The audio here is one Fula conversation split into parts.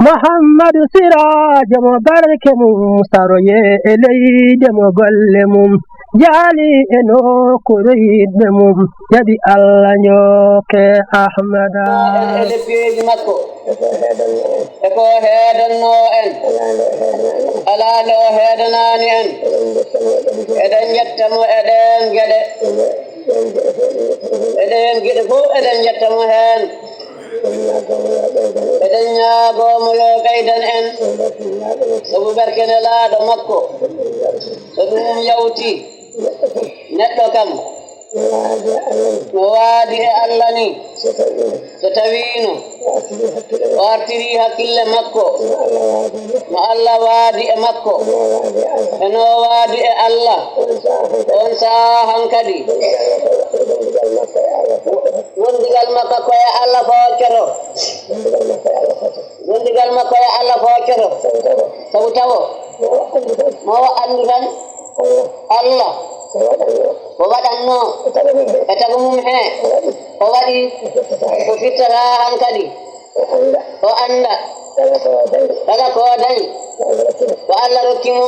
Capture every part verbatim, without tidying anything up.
Muhammadu Siraajo mo barke mum saroye e leyde mo golle mum jaali e nokkuure yiɗɓe mum jaɓi Allah njooke Ahmada. En e leppireeji makko e ko heedannoo en alaa nde o heedanaani en. Eɗen njetta mo e ɗeen geɗe e ɗeen geɗe fof eɗen njetta mo heen. Eɗen ñaagoo mo yo ɓeydan en sabu barke nelaaɗo makko. So ɗum yawti neɗɗo kam no waadi e Allah ni. So tawiino o artiri hakkille makko no Allah waadi e makko e no waadi e Allah. On sahaa hankadi wondigal makko ko e Allah foccoto. Wondigal makko e Allah foccoto sabu tawo mo o anndu tan Allah ko waɗannoo e tago mum he o waɗi ko fittataa hankadi. O annda kala ko dañi ko Allah rokki mo.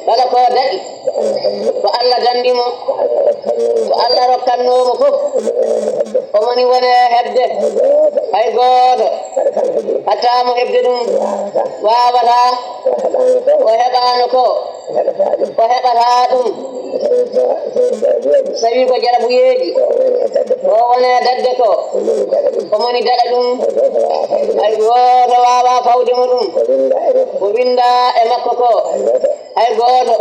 Kala ko daɗi ko Allah danndi mo. Ko Allah rokkannoo mo fof omoni wone heɓde hay gooto hatta mo heɓde ɗum waawataa. Ko heɓaano ko o heɓataa ɗum. Tawi ko jarabuyeeji o wone dadde ko omoni daɗa ɗum. Hay gooto waawaa fawde mo ɗum. Ko winndaa e makko ko hay gooto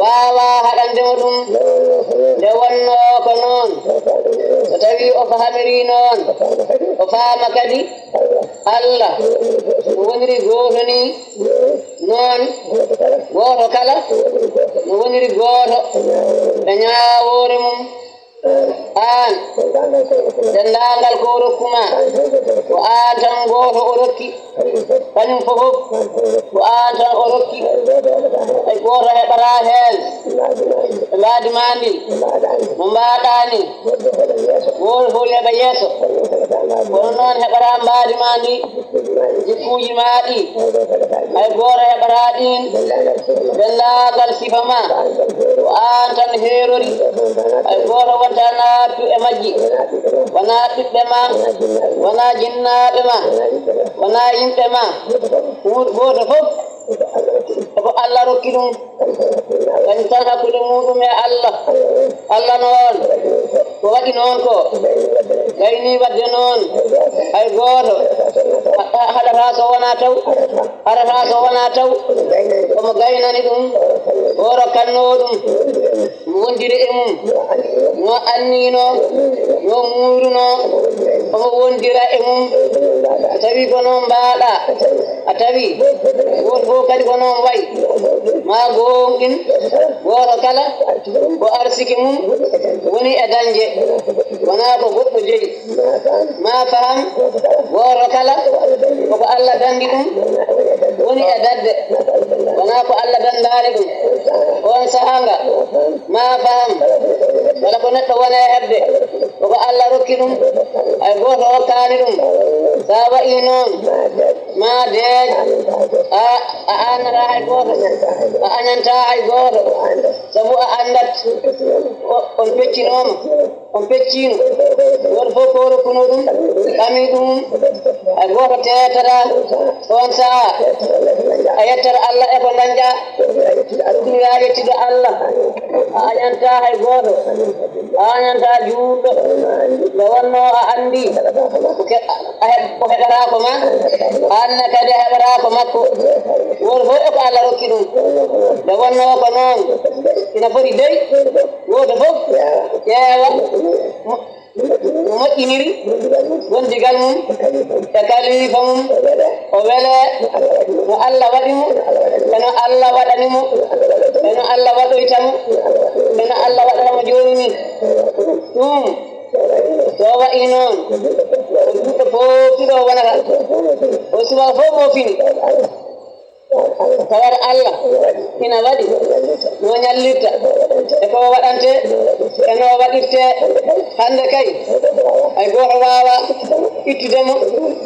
waawaa haɗande mo ɗum. Nde wonnoo ko noon so tawi o fahamirii noon o faama kadi Allah no woniri gooto ni. Noon gooto kala no woniri gooto e ñaawoore mum. Aan denndaangal ko o rokku ma ko aan tan gooto o rokki. Kañum fof ko aan tan o rokki. Hay gooto heɓataa heen e mbaadi ma ndi mo mbaaɗaa ni. Gooto fof heɓa yeeso kono noon heɓataa mbaadi ma ndi. Jikkuuji ma ɗi hay gooto heɓataa ɗiin. Denndaangal sifa ma ko aan tan heerori. Hay gooto wonta naattu e majji wonaa ɓiɓɓe ma wonaa jinnaaɓe ma wonaa yimɓe ma. Gooto fof ko Allah rokki ɗum. Kañum tan hakkunde muɗum e Allah. Allah noon ko waɗi noon ko gayni waɗde noon. Hay gooto haɗataa so wonaa taw arata so wonaa taw omo gaynani ɗum o rokkannoo ɗum. Mo wondiri e mum no annino no muuruno omo wondira e mum. Tawi ko noon mbaaɗa a tawi gooto fof kadi ko noon wayi ma goonɗin. Gooto kala ko arsiki mum woni e dañde wonaa ko goɗɗo jeyi. Ma faham gooto kala koko Allah danndi ɗum woni e dadde wonaa ko Allah danndaani ɗum. Oon sahaa nga ma faham kala ko neɗɗo woni e heɓde koko Allah rokki ɗum hay gooto hokkaani ɗum. So a waɗii noon ma deej a a aannataa hay gooto a añantaa hay gooto sabu a anndat on peccinooma. On pecciino gooto fof ko rokkuno ɗum ɓami ɗum. Hay gooto teetataa oon sahaa a yettata Allah e ko dañɗaa. Ɗum ya yettude Allah a añantaa hay gooto a añantaa juulɗo nde wonnoo a anndi ko ke- a heɓ ko heɓataa ko ma. Aan ne kadi a heɓataa ko makko. Gooto fof e ko Allah rokki ɗum nde wonnoo ko noon ina foti dey. Gooto fof ƴeewa mo- no moƴƴiniri wondigal mum e kaliifa mum o welee no Allah waɗi mo e no Allah waɗani mo e no Allah waɗoyta mo e no Allah waɗata mo jooni ni. Ɗum so waɗi noon ko juɗɗo fooftuɗo wonata o subaka fof mo fini. Tawata Allah ina waɗi no ñallirta e ko waɗante e no waɗirte. Hannde kay, hay gooto waawaa ittude mo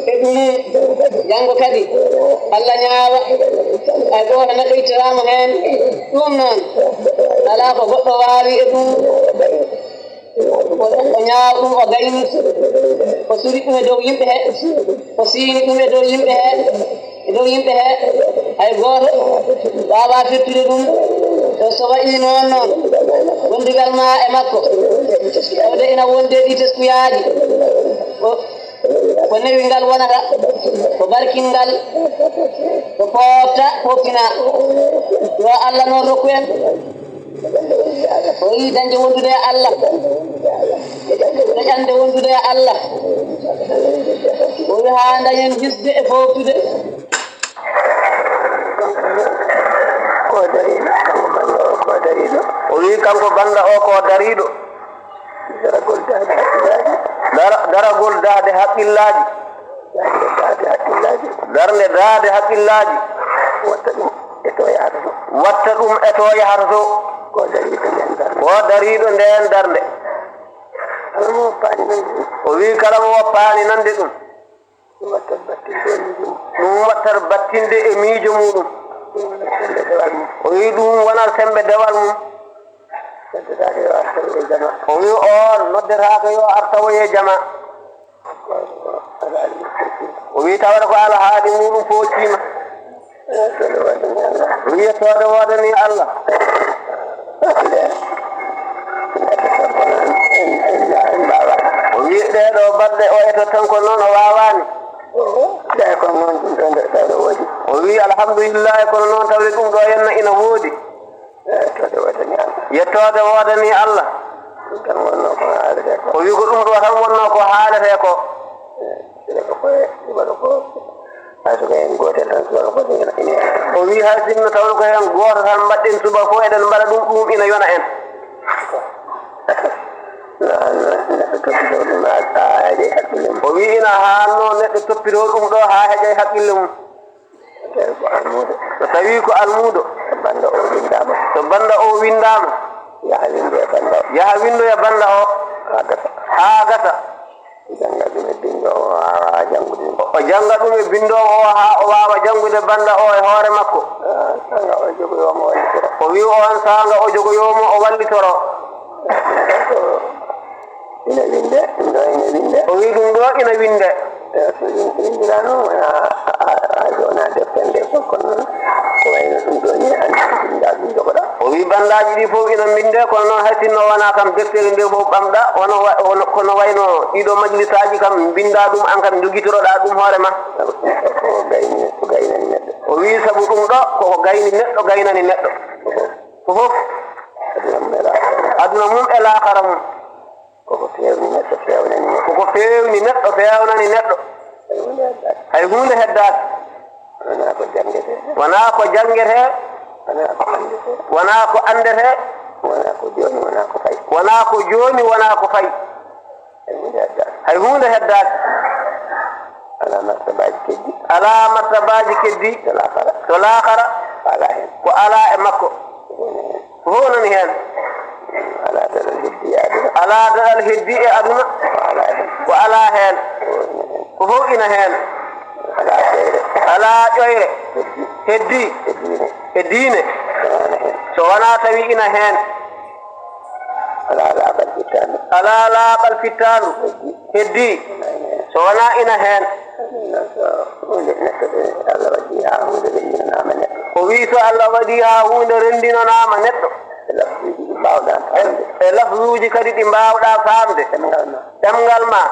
e ɗum. Janngo kadi, Allah ñaawa, hay gooto neɗɗo ittataamo heen. Ɗum noon, alaa ko goɗɗo waawi e ɗum. O, o ñaawa ɗum, o gayni, o suri ɗum e dow yimɓe he, o siini ɗum e dow yimɓe he, e dow yimɓe he. Hay gooto waawaa firtude ɗum. To so waɗii noon noon, wondigal ma e makko, tawde ina wondi e ɗi teskuyaaji. O, ko newingal wonata, ko barkingal, ko poofta, pooftina. Yo Allah noon rokku en. O yii dañde wondude e Allah. Dañande wondude e Allah. O wi haa dañen hisde e fooftude. Ko dariiɗo, kanko banndo o ko dariiɗo. O wi kanko banndo o ko dariiɗo. Daragol dahde hakkillaaji. Dara-, daragol dahde hakkillaaji. Darnde dahde hakkillaaji. Darnde dahde hakkillaaji. Watta ɗum e to yahata to. Watta ɗum e to yahata to. Ko dariiɗo nden darnde. Ko dariiɗo nden darnde. Kala mo woppaani nande ɗum. O wi kala mo woppaani nande ɗum. Ɗum wattat battinde e miijo mum. Ɗum wattat battinde e miijo muɗum. Ɗum wonat sembe dewal mum. O wi ɗum wonat sembe dewal mum. Noddetaake yo ar tawoye jama. O wi on noddetaake yo ar tawoye jama. O wi tawata ko alhaali muɗum foocciima. O wi yettoode woodani Allah. O wi ɗee ɗoo baɗɗe o eto tan ko noon o waawaani. O wi alhamdulillahi kono noon tawde ɗum ɗo henna ina woodi. Yettoode woodani Allah. Yettoode woodani Allah. Ɗum tan wonnoo ko haaletee ko. O wi ko ɗum ɗo tan wonnoo ko haaletee ko. Sila ko koye, sila ko. Hay so ko heen gootel tan, sila ko fof ina, ina. O wi hay sinno tawno ko heen gooto tan mbaɗɗen suba fof eɗen mbaɗa ɗum, ɗum ina yona en. Na, na, neɗɗo toppitoo ɗum haa, haa heƴa e hakkille mum. O wi ina haannoo neɗɗo toppitoo ɗum ɗo haa heƴa e hakkille mum. Tawi ko almuudo. So tawii ko almuudo. So bannda o winndaama. So bannda o winndaama. Yaha winndoya bannda o. Yaha winndoya bannda o. Haa gasa. Haa gasa. Jannga ɗum e binndoowo o waawa janngude ɗum. O jannga ɗum e binndoowo o haa o waawa janngude bannda o e hoore makko. Ah, saanga o jogoyoo mo wallitoro. O wi on saanga o jogoyoo mo o wallitoro. Ina winnde, ɗum ɗo ina winnde. O wi ɗum ɗo ina winnde. Eeyi, so win-, winndiraano, wona, a, a, a, wona deftere nde fof, kono noon, ko wayno ɗum ɗo ni, anndi ko mbinndaa ɗum jogoɗaa. O wi banndaaji ɗi fof ina mbinndee, kono noon hay sinno wonaa kam deftere nde fof ɓamɗaa, wona wa-, wona, kono wayno ɗiɗo majlisaaji kam mbinndaa ɗum, aan kam njogitoroɗaa ɗum hoore ma. Sabu ɗum ɗo ko gayni, ko gaynani neɗɗo. O wi sabu ɗum ɗo koko gayni neɗɗo, gaynani neɗɗo. Ko fof. Ko fof. Aduna mum e laakara mum. Aduna mum e laakara mum. Koko feewni neɗɗo, feewnani mo. Koko feewni neɗɗo, feewnani neɗɗo. Hay huunde heddaaki. Hay huunde heddaaki. Wonaa ko janngetee. Wonaa ko janngetee. Wonaa ko anndetee. Wonaa ko anndetee. Wonaa ko jooni, wonaa ko fayi. Wonaa ko jooni, wonaa ko fayi. Hay huunde heddaaki. Hay huunde heddaaki. Alaa martabaaji keddi. Alaa martabaaji keddi. To laakara. To laakara. Ko alaa heen. Ko alaa e makko. Ko fof nani heen. Ko fof nani heen. Alaa daɗal heddii e aduna. Alaa daɗal heddii e aduna. Ko alaa heen. Ko alaa heen. Ko fof ina heen. Ko fof ina heen. Alaa ƴoyre. Alaa ƴoyre. Heddii. Heddii. Heddii ne. Heddii ne. So wonaa heen. So wonaa tawi ina heen. Alaa laaɓal fittaandu. Alaa laaɓal fittaandu. Heddii. Heddii. So wonaa ina heen. Ɗum noon, so huunde neɗɗo de, Allah waɗii haa huunde renndinanaama neɗɗo. O wii, so Allah waɗii haa huunde renndinanaama neɗɗo. E lafzuuji ɗi mbaawɗaa faamde. E lafzuuji kadi ɗi mbaawɗaa faamde. Ɗemngal ma. Ɗemngal ma.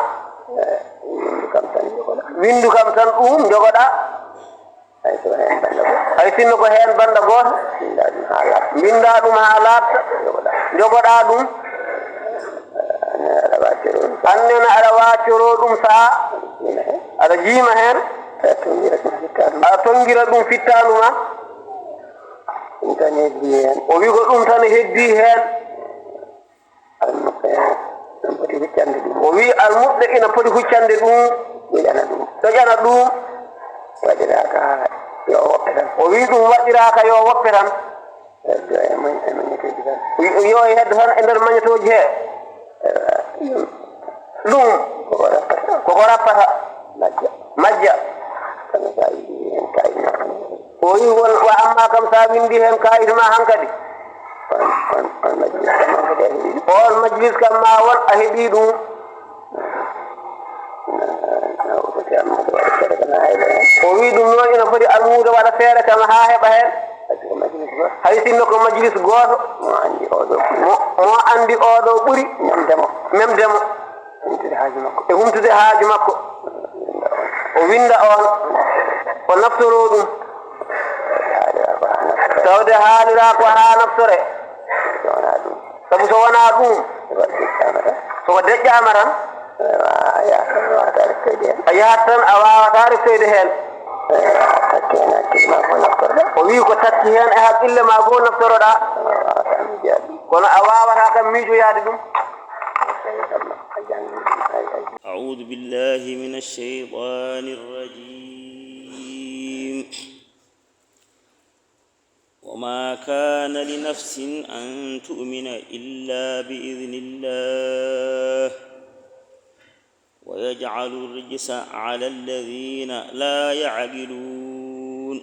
Eh, winndu kam tan njogoɗaa. Winndu kam tan ɗum njogoɗaa. Hay so heen bannda gooto. Hay sinno ko heen bannda gooto. Mbinndaa ɗum haa laaɓta. Mbinndaa ɗum haa laaɓta. Njogoɗaa. Njogoɗaa ɗum. Aan nena aɗa waawi coroo ɗum. Aan nena aɗa waawi coroo ɗum sahaa. Jiima heen. Aɗa jiima heen. Aɗa tonngira ɗum fittaandu ma. Aɗa tonngira ɗum fittaandu ma. Ɗum tan heddii heen. O wi ko ɗum tan heddii heen. Almuɓɓe ina poti huccande ɗum. O wii almuɓɓe ina poti huccande ɗum. Ƴoƴana ɗum. Ƴoƴana ɗum. Waɗiraaka yo woppe tan. O Wi ɗum waɗiraaka yo woppe tan. Yo e heddo tan e nder mañotooji he. Ɗum koko rappata. Majja. O wi won wa amma kam sa windi hen kayit ma hankadi. On majlis kam ma won a heɓi ɗum. O wi ɗum noon ina foti almuudo waɗa feere kam haa heɓa heen. Hay sinno ko majlis gooto. Mo anndi oɗo ɓuri. Memde mo. E humtude haaju makko. O winnda on. O naftoro ɗum. Tawde haalira ko haa naftore. Sabu so wonaa ɗum, soko deƴƴaama tan, a yahat tan a waawataa reftoyde heen. O wii ko takki heen e haqqille ma fof naftoroɗaa. Kono a waawataa kam miijoyaade ɗum. أعوذ بالله من الشيطان الرجيم. وما كان لنفس أن تؤمن إلا بإذن الله ويجعل الرجس على الذين لا يعقلون.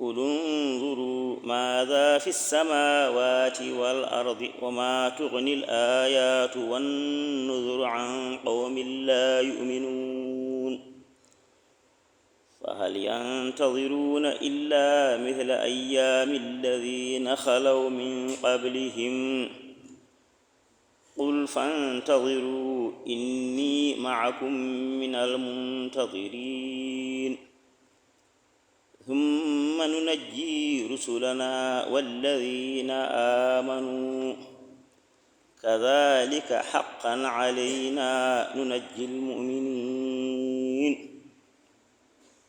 قل انظروا ماذا في السماوات والأرض وما تغني الآيات والنذر عن قوم لا يؤمنون. فهل ينتظرون إلا مثل أيام الذين خلوا من قبلهم؟ قل فانتظروا إني معكم من المنتظرين. ثم ننجي رسلنا والذين آمنوا كذلك حقا علينا ننجي المؤمنين.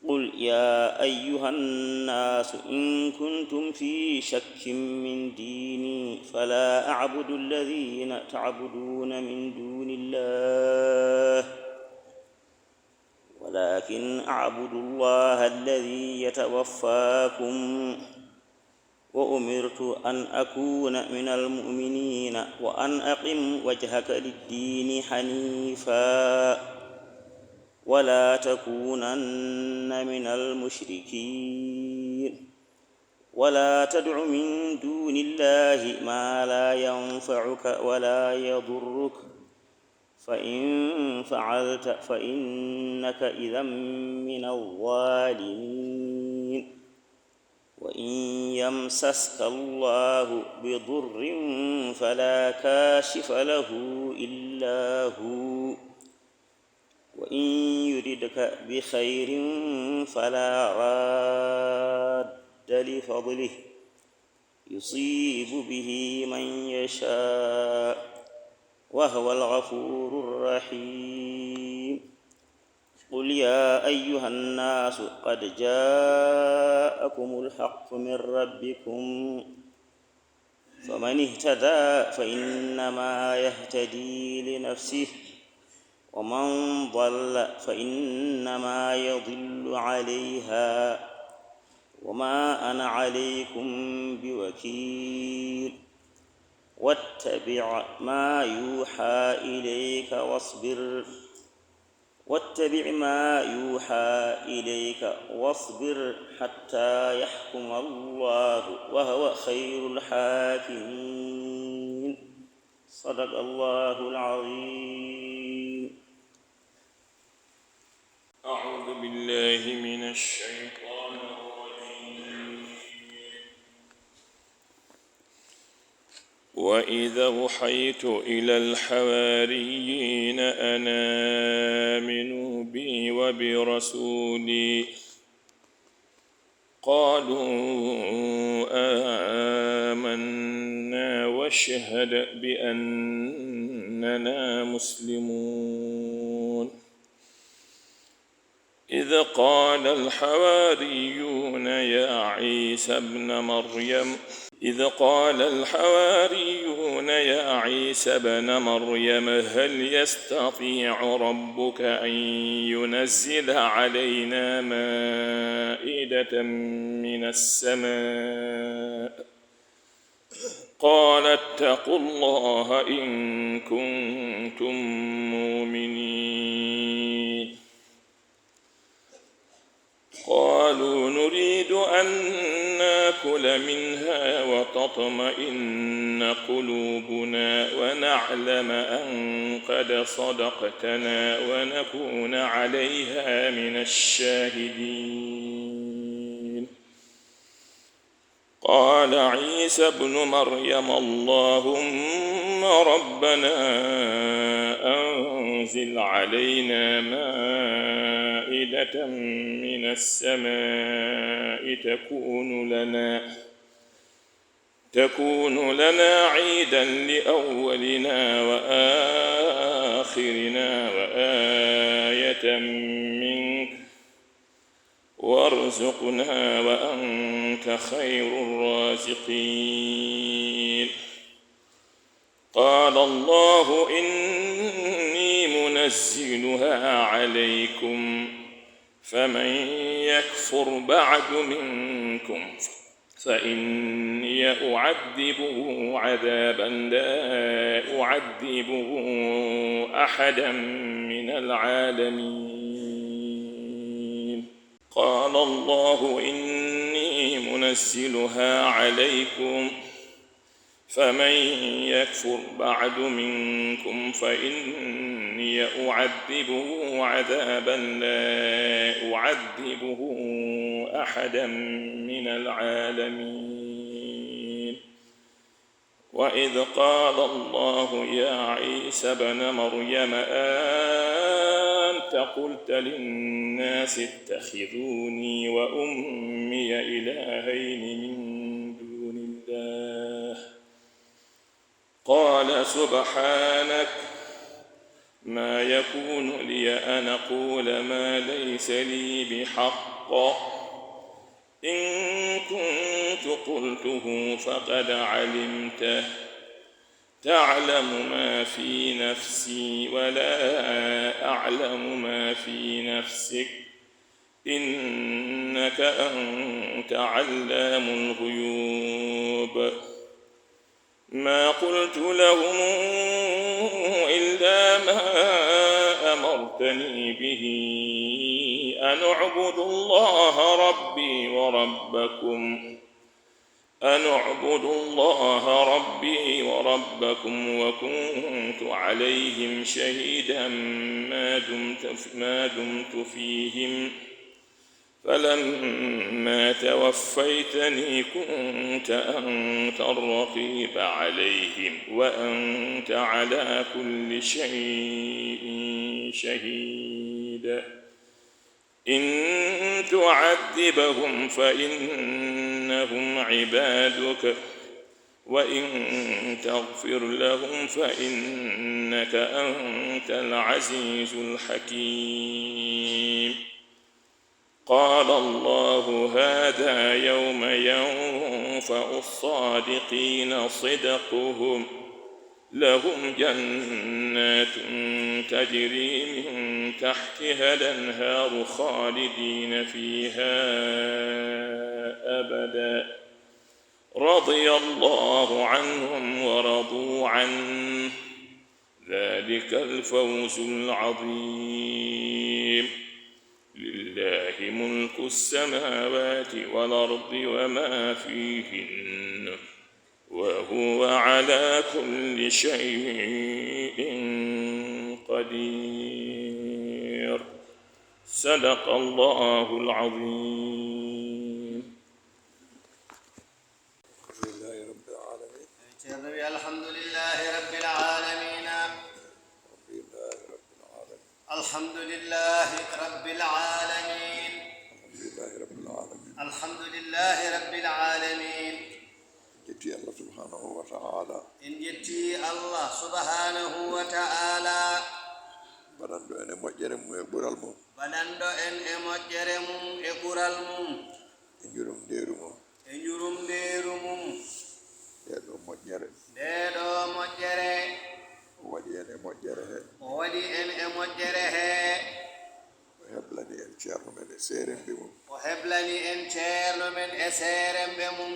قل يا أيها الناس إن كنتم في شك من ديني فلا أعبد الذين تعبدون من دون الله ولكن أعبد الله الذي يتوفاكم وأمرت أن أكون من المؤمنين وأن أقم وجهك للدين حنيفا ولا تكونن من المشركين ولا تدع من دون الله ما لا ينفعك ولا يضرك فإن فعلت فإنك إذا من الظالمين. وإن يمسسك الله بضر فلا كاشف له إلا هو وإن يردك بخير فلا راد لفضله يصيب به من يشاء وهو الغفور الرحيم. قل يا أيها الناس قد جاءكم الحق من ربكم فمن اهتدى فإنما يهتدي لنفسه ومن ضل فإنما يضل عليها وما أنا عليكم بوكيل. واتبع ما يوحى إليك واصبر واتبع ما يوحى إليك واصبر حتى يحكم الله وهو خير الحاكمين. صدق الله العظيم. أعوذ بالله من الشيطان الرجيم. وإذ أوحيت إلى الحواريين أن آمنوا بي وبرسولي قالوا آمنا واشهد بأننا مسلمون. إذ قال الحواريون يا عيسى ابن مريم إذ قال الحواريون يا عيسى ابن مريم هل يستطيع ربك أن ينزل علينا مائدة من السماء؟ قال اتقوا الله إن كنتم مؤمنين. قالوا نريد أن ناكل منها وتطمئن قلوبنا ونعلم أن قد صدقتنا ونكون عليها من الشاهدين. قال عيسى ابن مريم اللهم ربنا أنزل علينا مائدة من السماء تكون لنا تكون لنا عيدا لأولنا وآخرنا وآية منك وارزقنا وأنت خير الرازقين. قال الله إني منزلها عليكم فمن يكفر بعد منكم فإني أعذبه عذابا لا أعذبه أحدا من العالمين. قال الله إني منزلها عليكم فمن يكفر بعد منكم فإني أعذبه عذابا لا أعذبه أحدا من العالمين. وإذ قال الله يا عيسى ابن مريم أأنت قلت للناس اتخذوني وأمي إلهين من دون الله؟ قال سبحانك ما يكون لي أن أقول ما ليس لي بحق. إن كنت قلته فقد علمته. تعلم ما في نفسي ولا أعلم ما في نفسك. إنك أنت علام الغيوب. ما قلت لهم إلا ما أمرتني به أن اعبدوا الله ربي وربكم، أن اعبدوا الله ربي وربكم، وكنت عليهم شهيدا ما دمت، ما دمت فيهم، فلما توفيتني كنت أنت الرقيب عليهم وأنت على كل شيء شهيد. إن تعذبهم فإنهم عبادك وإن تغفر لهم فإنك أنت العزيز الحكيم. قال الله هذا يوم ينفع الصادقين صدقهم لهم جنات تجري من تحتها الأنهار خالدين فيها أبدا رضي الله عنهم ورضوا عنه ذلك الفوز العظيم. لله ملك السماوات والأرض وما فيهن وهو على كل شيء قدير. صدق الله العظيم. الحمد لله رب العالمين. Ceerno wi, الحمد لله رب العالمين. الحمد لله رب العالمين. الحمد لله رب العالمين. الحمد لله رب العالمين. الحمد لله رب العالمين. En njetti Allah subhanahu wa ta'ala. En njetti Allah subhanahu wa ta'ala. Baɗanɗo en e moƴƴere mum e ɓural mum. Baɗanɗo en e moƴƴere mum e ɓural mum. E njurumndeeru mum. E njurumndeeru mum. Ndee ɗoo moƴƴere. O waɗi en e moƴƴere he. O waɗi en e moƴƴere he. O heblani en ceerno men e seeremɓe mum. O heblani en ceerno men e seeremɓe mum.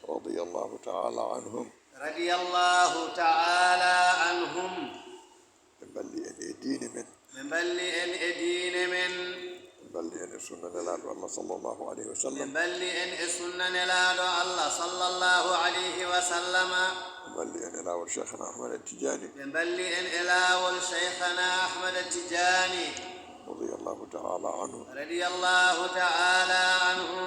Radiyallahu ta'ala anhum. Radiyallahu ta'ala anhum. Ɓe mballi en e diine men. Ɓe mballi en e diine men. Ɓe mballi en e sunna Nelaaɗo Allah sallallahu alayhi wa sallam. Ɓe mballi en e sunna Nelaaɗo Allah sallallahu alayhi wa sallama. Ɓe mballi en e laawol Cheikhana Ahmad Tijaani. Ɓe mballi en e laawol Cheikhana Ahmad Tijaani. Radiyallahu ta'ala anhu. Radiyallahu ta'ala anhu.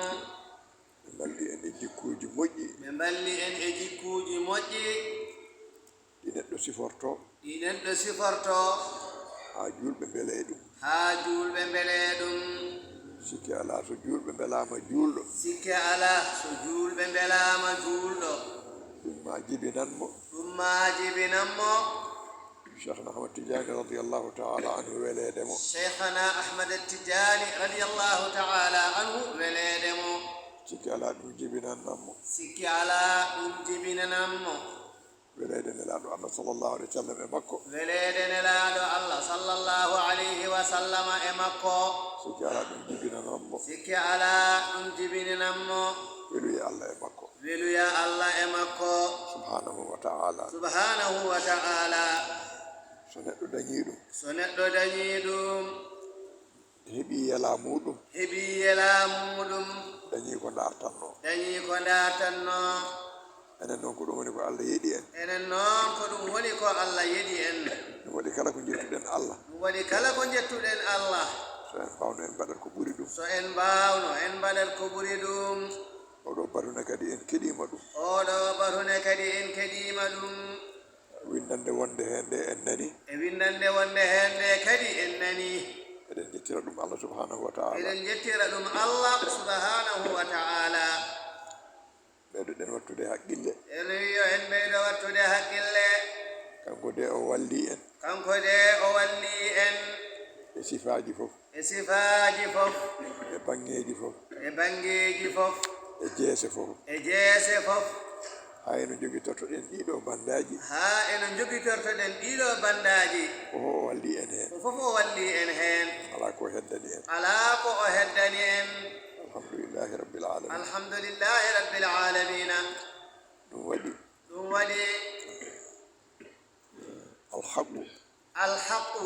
Ɓe mballi en e jikkuuji moƴƴi. Ɓe mballi en e jikkuuji moƴƴi. Ɗi neɗɗo siforto. Ɗi neɗɗo siforto. Haa juulɓe mbele e ɗum. Haa juulɓe mbele e ɗum. Sikke alaa so juulɓe mbelaama juulɗo. Sikke alaa so juulɓe mbelaama juulɗo. Ɗum maa jibinan mo. Ɗum maa jibinan mo. Cheikhna Ahmad Tijaani radiyallahu ta'ala anhu weleede mo. Cheikhna Ahmad Tijaani radiyallahu ta'ala anhu weleede mo. Sikki alaa ɗum jibinannan mo. Sikki alaa ɗum jibinannan mo. Weleede Nelaaɗo Allah sallallahu alayhi wa sallam e makko. Weleede Nelaaɗo Allah sallallahu alayhi wa sallama e makko. Sikki alaa ɗum jibinannan mo. Sikki alaa ɗum jibinannan mo. Weluya Allah e makko. Weluya Allah e makko. Subhanahu wa ta'ala. Subhanahu wa ta'ala. So neɗɗo dañii ɗum. So neɗɗo dañii ɗum. Heɓii yelaa muuɗum. Heɓii yelaa muuɗum. Dañii ko ndaartannoo. Dañii ko ndaartannoo. Enen noon ko ɗum woni ko Allah yeɗi en. Enen noon ko ɗum woni ko Allah yeɗi en. Ɗum waɗi kala ko njettuɗen Allah. Ɗum waɗi kala ko njettuɗen Allah. So en mbaawno en mbaɗat ko ɓuri ɗum. So en mbaawno en mbaɗat ko ɓuri ɗum. Oɗo batu ne kadi en keɗiima ɗum. Oɗo batu ne kadi en keɗiima ɗum. Winndannde wonde heen nde en nani. E winndannde wonde heen nde kadi en nani. Eɗen njettira ɗum Allah subhanahu wa ta'ala. Eɗen njettira ɗum Allah subhanahu wa ta'ala. Ɓeydoɗen wattude haqqille. Ene wiyo en ɓeydo wattude haqqille. Kanko de o walli en. Kanko de o walli en. E sifaaji fof. E sifaaji fof. E banngeeji fof. E banngeeji fof. E jeese fof. E jeese fof. Haa eno njogitortoɗen ɗiɗo banndaaji. Haa eno njogitortoɗen ɗiɗo banndaaji. Ko o walli en heen. Ko fof o walli en heen. Alaa ko heddani en. Alaa ko o heddani en. Alhamdulillahi rabbil alamin. Alhamdulillahi rabbil alamina. Ɗum waɗi. Ɗum waɗi. Alhaqu. Alhaqu.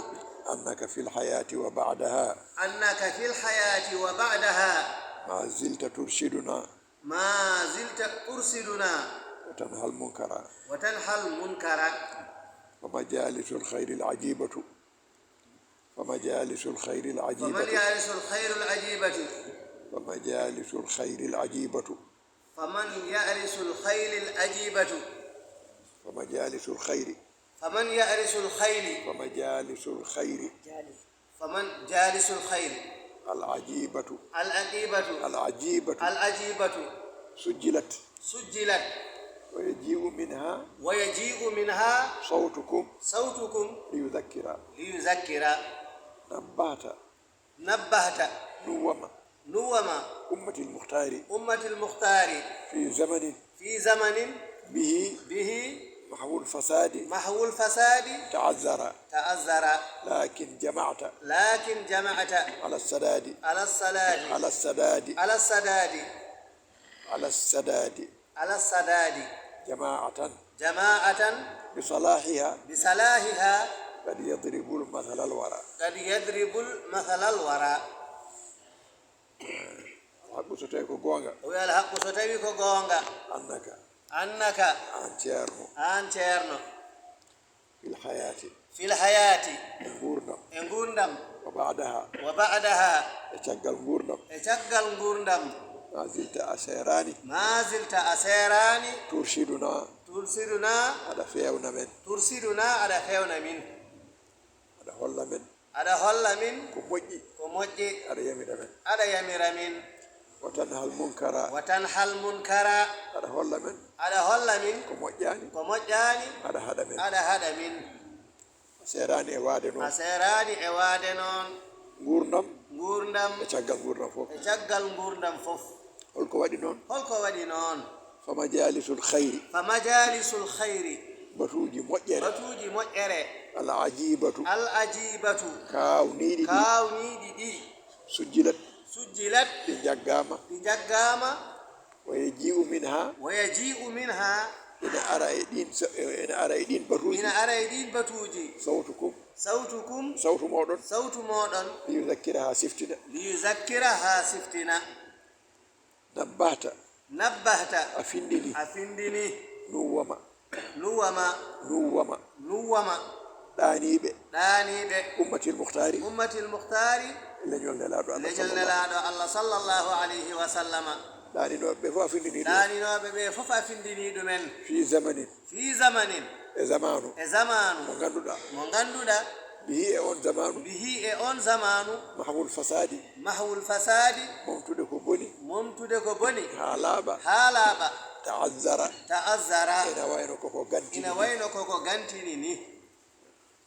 Annaka fil hayati wa ba'daha. Annaka fil hayati wa ba'daha. Ma zilta turshiduna. Ma zilta turshiduna. Wa tanhal munkara. Wa tanhal munkara. Fa majalisul khairil ajibatu. Fa majalisul khairil ajibatu. Fa majalisul khairil ajibatu. Fa majalisul khairil ajibatu. Fa man ya'risul khailil ajibatu. Fa majalisul khairi. Fa man ya'risul khaili. Fa majalisul khairi. Fa man jalisul khaili. Al ajibatu. Al aqibatu. Al ajibatu. Al ajibatu. Sujjilat. Sujjilat. Wa yaji'u minha. Wa yaji'u minha. Sautukum. Sautukum. Liyudhakkira. Liyudhakkira. Nabbahta. Nabbahta. Nuwwama. Nuwwama. Ummatil mukhtari. Ummatil mukhtari. Fi zamanin. Fi zamanin. Bihi. Bihi. Mahwul fasadi. Mahwul fasadi. Ta'azzara. Ta'azzara. Lakin jama'ta. Lakin jama'ta. Ala sadadi. Ala sadadi. Ala sadadi. Ala sadadi. Ala sadadi. Ala sadadi. Jama'atan. Jama'atan. Bisalahiha. Bisalahiha. Qad yadribul mathalal wara. Qad yadribul mathalal wara. Alhaqu so tawi ko goonga. O wi alhaqu so tawi ko goonga. Annaka. Annaka. Aan ceerno. Aan ceerno. Fil hayati. Fil hayati. E nguurndam. E nguurndam. Wa ba'daha. Wa ba'daha. E caggal nguurndam. E caggal nguurndam. Ma zilta a seeraani. Ma zilta a seeraani. Turshiduna. Turshiduna. Aɗa feewna men. Turshiduna aɗa feewna min. Aɗa holla men. Aɗa holla min. Ko moƴƴi. Ko moƴƴi. Aɗa yamira men. Aɗa yamira min. Wa tanhal munkara. Wa tanhal munkara. Aɗa holla men. Aɗa holla min. Ko moƴƴaani. Ko moƴƴaani. Aɗa haɗa men. Aɗa haɗa min. A seeraani e waade noon. A seeraani e waade noon. Nguurndam. Nguurndam. E caggal nguurndam fof. E caggal nguurndam fof. Holko waɗi noon? Holko waɗi noon? فمجالس الخير. فمجالس الخير. Batuuji moƴƴere. Batuuji moƴƴere. العجيبة. العجيبة. Kaawniiɗi ɗi. Kaawniiɗi ɗi. سجلت. سجلت. Ɗi njaggaama. Ɗi njaggaama. ويجيء منها. ويجيء منها. Ina ara e ɗiin so-, ina ara e ɗiin batuuji. Ina ara e ɗiin batuuji. صوتكم. صوتكم. Sawtu mooɗon. Sawtu mooɗon. ليذكرها siftina. ليذكرها siftina. نبهت. نبهت. A findini. A findini. نوم. نوم. نوم. نوم. Ɗaaniiɓe. Ɗaaniiɓe. أمة المختار. أمة المختار. Leñol Nelaaɗo Allah. Leñol sallallahu. Nelaaɗo Allah sallallahu alayhi wa sallama. Ɗaaninooɓe ɓe fof a findini ɗum. Ɗaaninooɓe ɓe fof a findini ɗumen. في زمن. في زمن. E zamaanu. E zamaanu. Mo ngannduɗaa. Mo ngannduɗaa. به e oon zamaanu. به e oon zamaanu. محو الفساد. محو الفساد. Momtude ko boni. Momtude ko boni. Haa laaɓa. Haa laaɓa. تعذر. تعذر. Ina wayno koko gantini. Ina wayno koko gantini ni.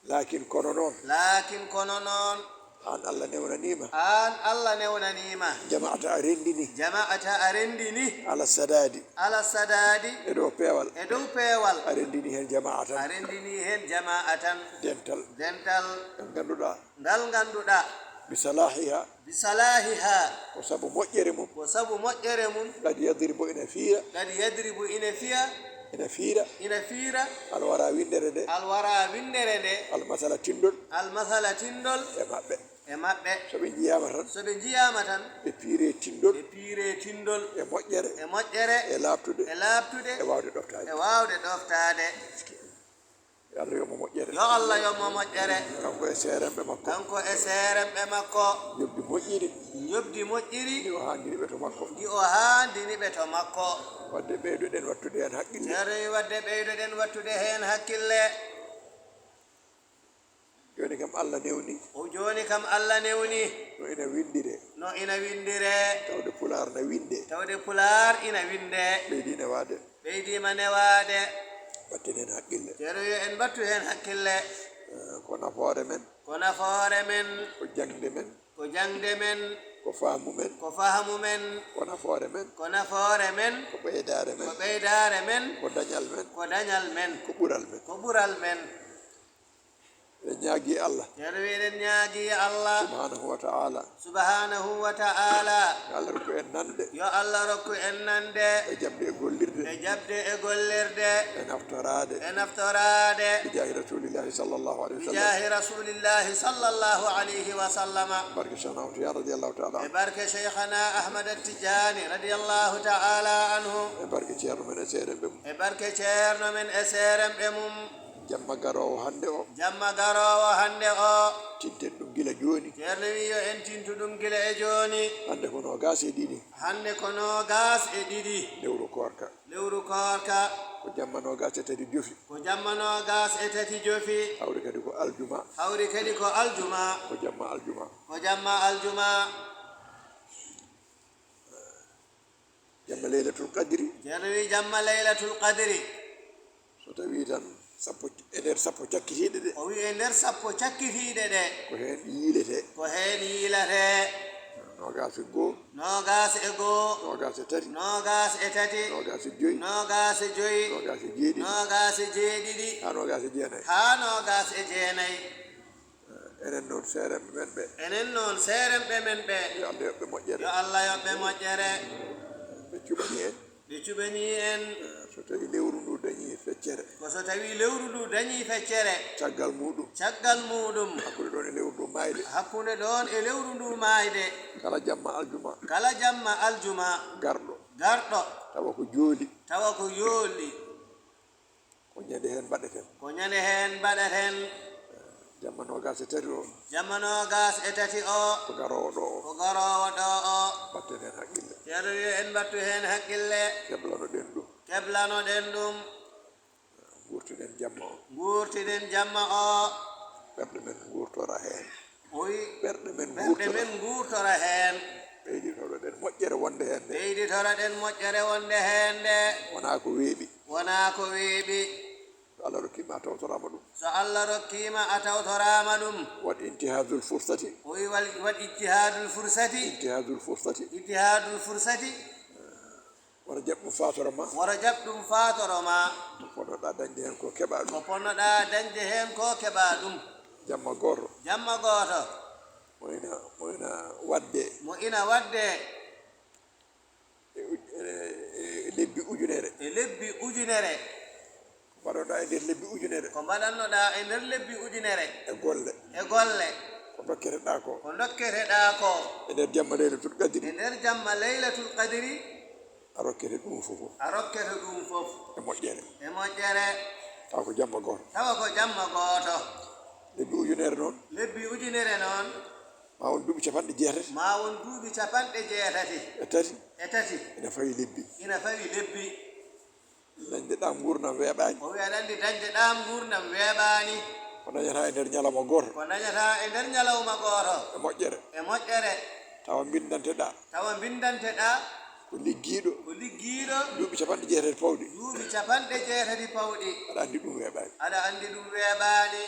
لكن kono noon. لكن kono noon. Aan Allah newnanii ma. Aan Allah newnanii ma. جمعت a renndini. جمعت a renndini. على السداد. على السداد. E dow peewal. E dow peewal. A renndini heen جماعة. A renndini heen جماعة. Dental. Dental. Ngal ngannduɗaa. Ngal ngannduɗaa. بصلاحها. بصلاحها. Ko sabu moƴƴere mum. Ko sabu moƴƴere mum. قد يضرب ina fiira. قد يضرب ina fiya. Ina fiira. Ina fiira. الورى winndere nde. الورى winndere nde. المثل tinndol. المثل tinndol. E maɓɓe. E maɓɓe. So ɓe njiyaama tan. So ɓe njiyaama tan. Ɓe piiree tinndol. Ɓe piiree tinndol. E moƴƴere. E moƴƴere. E laaɓtude. E laaɓtude. E waawde ɗoftaade. E waawde ɗoftaade. Yo Allah yoɓ mo moƴƴere. Yo Allah yoɓ mo moƴƴere. Kanko e seerenɓe makko. Kanko e seerenɓe makko. Njoɓdi moƴƴiri. Njoɓdi moƴƴiri. Ndi o haandini ɓe to makko. Ndi o haandini ɓe to makko. Waɗde ɓeydoɗen waɗtude heen haqqille. Ceerno wi waɗde ɓeydoɗen waɗtude heen haqqille. Jooni kam Allah newni. O jooni kam Allah newni. No ina winndire. No ina winndire. Tawde Pulaar na winndee. Tawde Pulaar ina winndee. Ɓeydi newaade. Ɓeydiima newaade. Mbaɗten heen haqqille. Ceerno wi en mbaɗtu heen haqqille. Eh, ko nafoore men. Ko nafoore men. Ko jaŋde men. Ko jaŋde men. Ko fahmu men. Ko fahmu men. Ko nafoore men. Ko nafoore men. Ko ɓeydaare men. Ko ɓeydaare men. Ko dañal men. Ko dañal men. Ko ɓural men. Ko ɓural men. Eɗen ñaagii Allah. Ceerno wi eɗen ñaagii Allah. Subhanahu wa ta'ala. Subhanahu wa ta'ala. Yo Allah rokku en nande. Yo Allah rokku en nande. E jaɓde e gollirde. E jaɓde e gollirde. E naftoraade. E naftoraade. Bi jaahi Rasulillahi sallallahu alayhi wa sallam. Bi jaahi Rasulillahi sallallahu alayhi wa sallama. Barke Cheikhna Ahmad Tidiane radiyallahu ta'ala anhu. E barke Cheikhna Ahmad Tidiane radiyallahu ta'ala anhu. E barke Ceerno men e seerenɓe mum. E barke Ceerno men e seerenɓe mum. Jamma garoowo hannde o. Jamma garoowo hannde o. Tinten ɗum gila jooni. Ceerno wi yo en tintu ɗum gila e jooni. Hannde ko noogaas e ɗiɗi. Hannde ko noogaas e ɗiɗi. Lewru koorka. Lewru koorka. Ko jamma noogaas e tati jofi. Ko jamma noogaas e tati jofi. Hawri kadi ko aljuma. Hawri kadi ko aljuma. Ko jamma aljuma. Ko jamma aljuma. Jamma Laylatul Qadri. Ceerno wi jamma Laylatul Qadri. So tawii tan sappo, e nder sappo cakkitiiɗe ɗe. O wi e nder sappo cakkitiiɗe ɗe. Ko heen yiiletee. Ko heen yiiletee. Noogaas e goo. Noogaas e goo. Noogaas e tati. Noogaas e tati. Noogaas e joyi. Noogaas e joyi. Noogaas e jeeɗiɗi. Noogaas e jeeɗiɗi. Haa noogaas e jeenayi. Haa noogaas e jeenayi. Enen noon seerenɓe men ɓe. Enen noon seerenɓe men ɓe. Yo Allah yoɓ ɓe moƴƴere. Yo Allah yoɓ ɓe moƴƴere. Ɓe cuɓanii en. Ɓe cuɓanii en. So tawii lewru ndu dañii feccere. Ko so tawii lewru ndu dañii feccere. Caggal muuɗum. Caggal muuɗum. Hakkunde ɗoon e lewru ndu maayde. Hakkunde ɗoon e lewru ndu maayde. Kala jamma aljuma. Kala jamma aljuma. Garɗo. Garɗo. Tawa ko jooli. Tawa ko jooli. Ko ñande heen mbaɗeten. Ko ñande heen mbaɗeten. Jamma noogaas e tati o. Jamma noogaas e tati o. Ko garoowo ɗo o. Ko garoowo ɗo o. Mbaɗten heen haqqille. Ceerno wi en mbaɗtu heen haqqille. Keblanoɗen ɗum. Keblanoɗen ɗum. Nguurtinen jamma o. Nguurtinen jamma o. Ɓerɗe men nguurtora heen. O wi ɓerɗe men ɓerɗe nguurtora. Men nguurtora heen. Ɓeyditoroɗen moƴƴere wonde heen nde. Ɓeyditoroɗen moƴƴere wonde heen nde. Wonaa ko weeɓi. Wonaa ko weeɓi. So Allah rokkii ma a tawtoraama ɗum. So Allah rokkii ma a tawtoraama ɗum. Waɗ intihazul fursati. O wi wal-, waɗ ijtihadul fursati. Intihazul fursati. Ijtihadul fursati. Wota jaɓ ɗum faatoro ma. Wota jaɓ ɗum faatoro ma. Ko ponnoɗaa dañde heen ko keɓaa ɗum. Ko ponnoɗaa dañde heen ko keɓaa ɗum. Jamma gooto. Jamma gooto. Mo ina, mo ina waɗde. Mo ina waɗde. E uj-, e, e lebbi ujunere. E lebbi ujunere. Ko mbaɗoɗaa e nder lebbi ujunere. Ko mbaɗannoɗaa e nder lebbi ujunere. E golle. E golle. Ko ndokketeɗaa ko. Ko ndokketeɗaa ko. E nder jamma Laylatul Qadri. E nder jamma Laylatul Qadri. A rokkete ɗum fof. A rokkete ɗum fof. E moƴƴere. E moƴƴere. Tawa ko jamma gooto. Tawa ko jamma gooto. Lebbi ujunere noon. Lebbi ujunere noon. Ma won duuɓi capanɗe jeetati. Ma won duuɓi capanɗe jeetati. E tati. E tati. Ina fawi lebbi. Ina fawi lebbi. Dañde ɗaam nguurndam weeɓaani. O wiya aɗa anndi dañde ɗaam nguurndam weeɓaani. Ko dañataa e nder ñalawma gooto. Ko dañataa e nder ñalawma gooto. E moƴƴere. E moƴƴere. Tawa mbinndanteɗaa. Tawa mbinndanteɗaa. Ko liggiiɗo. Ko liggiiɗo. Duuɓi capanɗe jeetati pawɗi. Duuɓi capanɗe jeetati pawɗi. Aɗa anndi ɗum weeɓaani. Aɗa anndi ɗum weeɓaani.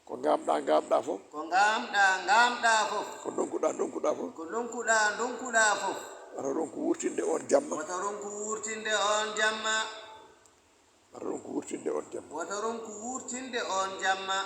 Ko ngaamɗaa, ngaamɗaa fof. Ko ngaamɗaa, ngaamɗaa fof. Ko ndonkuɗaa, ndonkuɗaa fof. Ko ndonkuɗaa, ndonkuɗaa fof. Wata ronku wurtinde oon jamma. Wata ronku wurtinde oon jamma. Wata ronku wurtinde oon jamma. Wata ronku wurtinde oon jamma.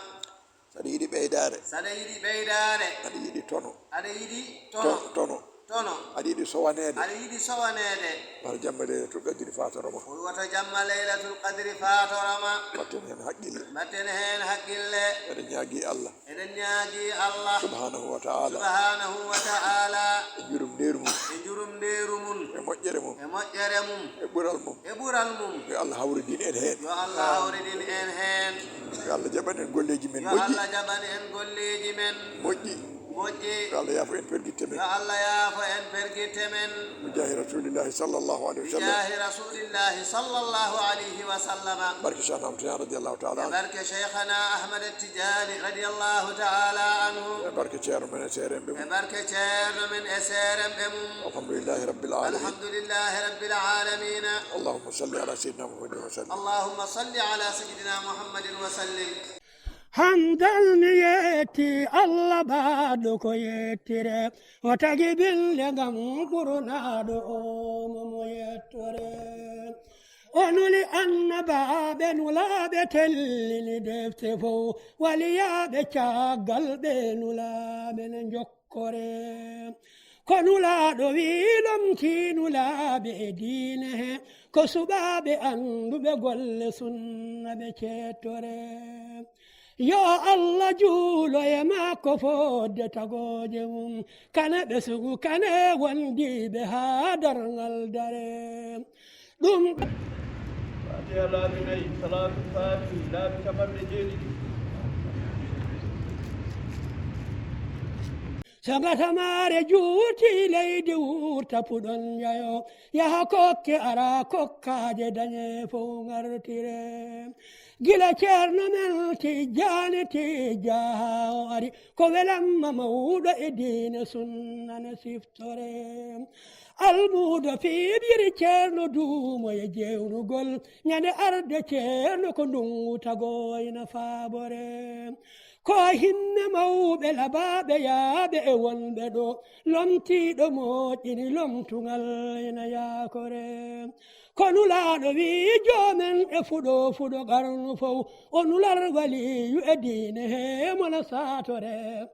Saɗa yiɗi ɓeydaare. Saɗa yiɗi ɓeydaare. Aɗa yiɗi tono. Aɗa yiɗi tono. To-, tono. Tono. Aɗa yiɗi sowaneede. Aɗa yiɗi sowaneede. Wata jamma Laylatul Qadri faatoro ma. Wata jamma Laylatul Qadri faatoro ma. Mbaɗten heen haqqille. Mbaɗten heen haqqille. Eɗen ñaagii Allah. Eɗen ñaagii Allah. Subhaanahu wa ta'ala. Subhaanahu wa ta'ala. E njurum ndeeru mum. E njurum ndeeru mum. E moƴƴere mum. E moƴƴere mum. E ɓural mum. E ɓural mum. Yo Allah hawridin en heen. Yo Allah hawridin en heen. Yo Allah jaɓan en golleeji men moƴƴi. Yo Allah jaɓan en golleeji men. Moƴƴi. Moƴƴi. Yo Allah yaafo en pergitte men. Yo Allah yaafo en pergitte men. Bi jaahi Rasulillahi sallallahu alayhi wa sallam. Bi jaahi Rasulillahi sallallahu alayhi wa sallam. Barke Cheikh Ahmad Tidiane radiyallahu ta'ala anhu. Barke Cheikhana Ahmad Tidiane radiyallahu ta'ala anhu. E barke Ceerno men e seerenɓe mum. E barke Ceerno men e seerenɓe mum. Alhamdulillahi Rabbil Alamin. Alhamdulillahi Rabbil Alamin. Allahumma salli ala Sayyidina Muhammadin wa sallim. Allahumma salli ala Sayyidina Muhammadin wa sallim. Hamdan mi yetti Allah baɗɗo ko yettire, o tagi binde ngam ɓurnaɗo o mo mo yettore. O nuli annabaaɓe nulaaɓe tellini defte fof, waliyaaɓe caggal ɓe nulaaɓe ne njokkore. Ko nulaaɗo wi lomti nulaaɓe e diine he, ko suɓaaɓe annduɓe golle sunna ɓe ceettore. Yo Allah juulo e makko fodde tagooje mum, kane ɓesngu kane wondiiɓe haa darngal dare. Ɗum Fatiha laabi nayi, Salaatul Faatihi laabi capanɗe jeeɗiɗi. So ngatamaare juuti leydi wurta puɗon njayo, yaha kokke ara kokkaaje dañe fof ngartire. Gila Ceerno men Tijjaani Tijja haa o ari, ko welamma mawɗo e diine sunna ne siftore. Almuudo fiɓiri Ceerno duumo e jeewnugol, ñande arde Ceerno ko ndungu tagoyna faabore. Ko himme mawɓe labaaɓe yaaɓe e wonɓe ɗo, lomtiiɗo moƴƴini lomtugal ina yaakore. Ko nulaaɗo wi joomen e fuɗo fuɗo qarnu fof, o nular waliyu e diine he mona saatore.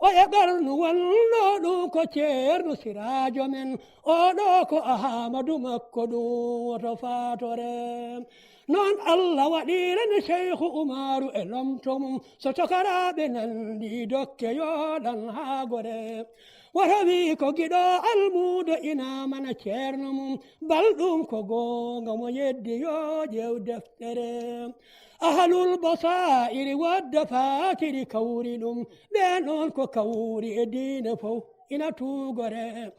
O e qarnu wonno ɗum ko Ceerno Siraajo men, oɗo ko Ahamadu makko ɗum woto faatore. Noon Allah waɗirani Seyku Umaru e lomto mum, so tokaraaɓe nandi dokke yooɗan haa gore. Woto wi ko giɗo almuudo ina mana ceerno mum, bal ɗum ko goonga mo yeddi yo ƴeew deftere. Ahalul basaa'iri wadda faakiri kawri ɗum, ɓe noon ko kawri e diine fof ina tuugore.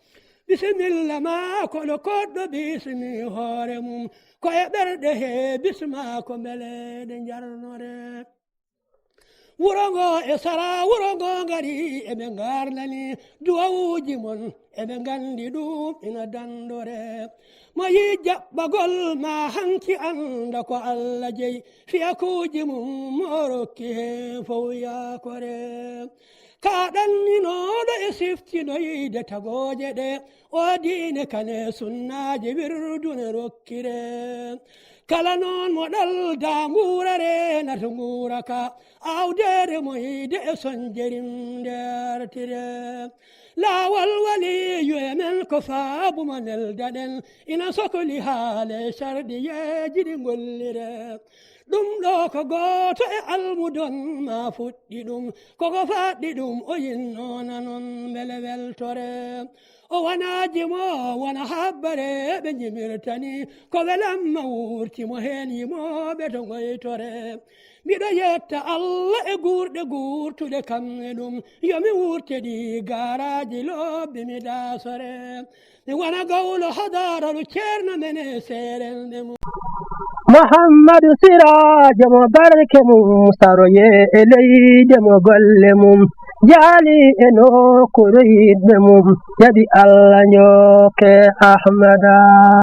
Bisimilla ma kono koɗɗo bismi hoore mum, ko e ɓerɗe he bisma ko mbele ɗe njarnore. Wuro ngo e sara wuro ngo ngari eɓe ngarnani duwawuji mon eɓe nganndi ɗum ina dandore. Mo yi jaɓɓagol ma hanki annda ko Allah jeyi fiyakuuji mum mo rokki he fow yakore. Ka ɗanninooɗo e siftinoyde tagooje ɗe, o diine kane sunnaaji wirdune rokkire. Kala noon mo ɗalda nguurare nata nguura ka, awdeere moyde e sonjerim ndertire. Laawol waliyu e men ko faabu mo neldaɗen, ina sokoli haale sarɗiyeeji ɗi ngollire. Ɗum ɗo ko gooto e almudon ma fuɗɗi ɗum, koko faɗɗi ɗum o yinno nanon mbele weltore. O wonaaji mo wona habbare ɓe njimirtani, ko welamma wurti mo heen yimooɓe to ngoytore. Miɗo yetta Allah e guurɗe guurtuɗe kam e ɗum, yo mi wurte ɗi gaaraaji lobbi mi daasore. Mi wona gawlo hadaralu ceerno men e seerende mum. Muhammadu Siraajo mo barke mum saroye e leyde mo golle mum jaali e nokkuure yiɗɓe mum jaɓi Allah njooke Ahmada.